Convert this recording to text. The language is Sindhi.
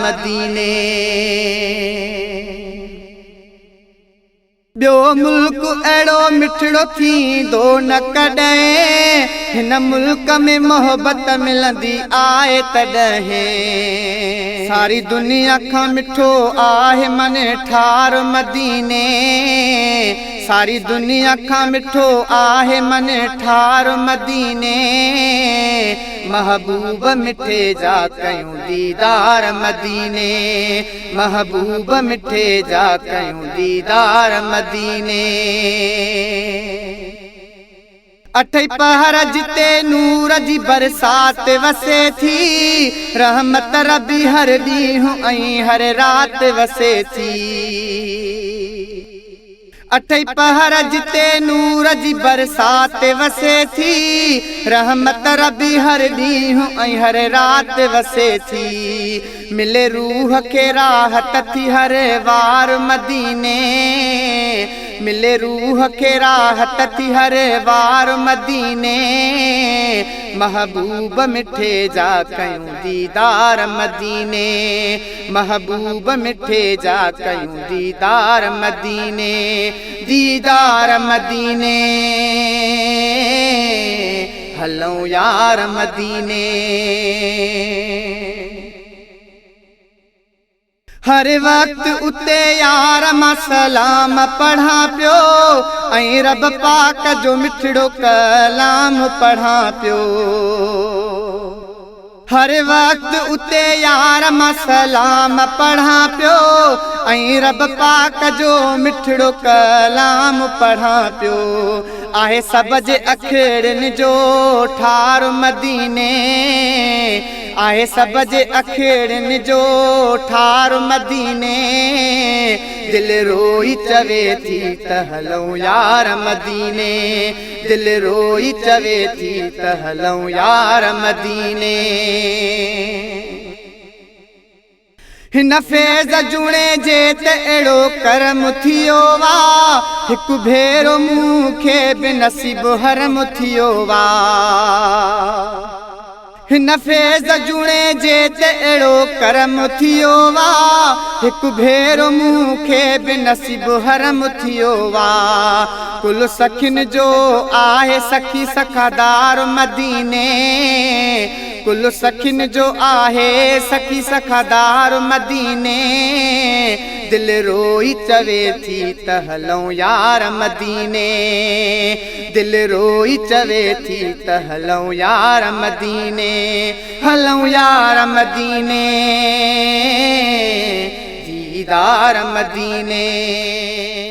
مديني. ٻيو ملڪ اهڙو مٺڙو ٿيندو نه ڪڏهن، هن ملڪ ۾ محبت ملندي آهي تڏهن. ساري دنيا کان مٺو آهي من ٺار مديني، ساري دنيا کان مٺو آهي من ٺار مديني. محبوب مٺي جا ڪيون ديدار مديني. محبوب مٺي جا ڪيون ديدار مديني. اٺئي پهر جتي نور جي برسات وسي ٿي، رحمت ربي هر ڏينهن ۽ هر رات وسي ٿي. اٺئي پهر جتي نور جي برسات وسي ٿي، رحمت ربي هر ڏينهن ۽ هر رات وسي ٿي. ملي روح کي راحت ٿي هر وار مديني، ملي روح کي راحت ٿي هر وار مديني. محبوب مٺي جا ڪيون ديدار مديني. محبوب مٺي جا ڪيون ديدار مديني، ديدار مديني، هلون يار مديني. هر وقت اتي يار مان سلام پڙهان پيو ۽ رب پاڪ جو مٺڙو ڪلام پڙهان پيو. هر وقت اتي يار مان سلام پڙهان پيو ۽ رب پاڪ جو مٺڙو ڪلام پڙهان پيو. آهي سڀ جي اکڙين جو ٺار مديني، آهي سڀ جي اکڙين جو ٺار مديني. دل روئي چوي ٿي ته هلون يار مديني. دل روئي چوي ٿي ته هلون يار مديني. هن فيض جوڻيجي ته اهڙو ڪرم ٿيو آ، هڪ ڀيرو مون کي به نصيب حرم ٿيو آ. هن فيض جوڻيجي ته اهڙو ڪرم ٿيو آ، هڪ ڀيرو مون کي به نصيب حرم ٿيو آ. ڪل سکين جو آهي سخي سخادار مديني، ڪل سکين جو آهي سخي سخادار مديني. دل روئي چوي ٿي ته هلون يار مديني. دل روئي چوي ٿي ته هلون يار مديني، هلون يار مديني، ديدار مديني.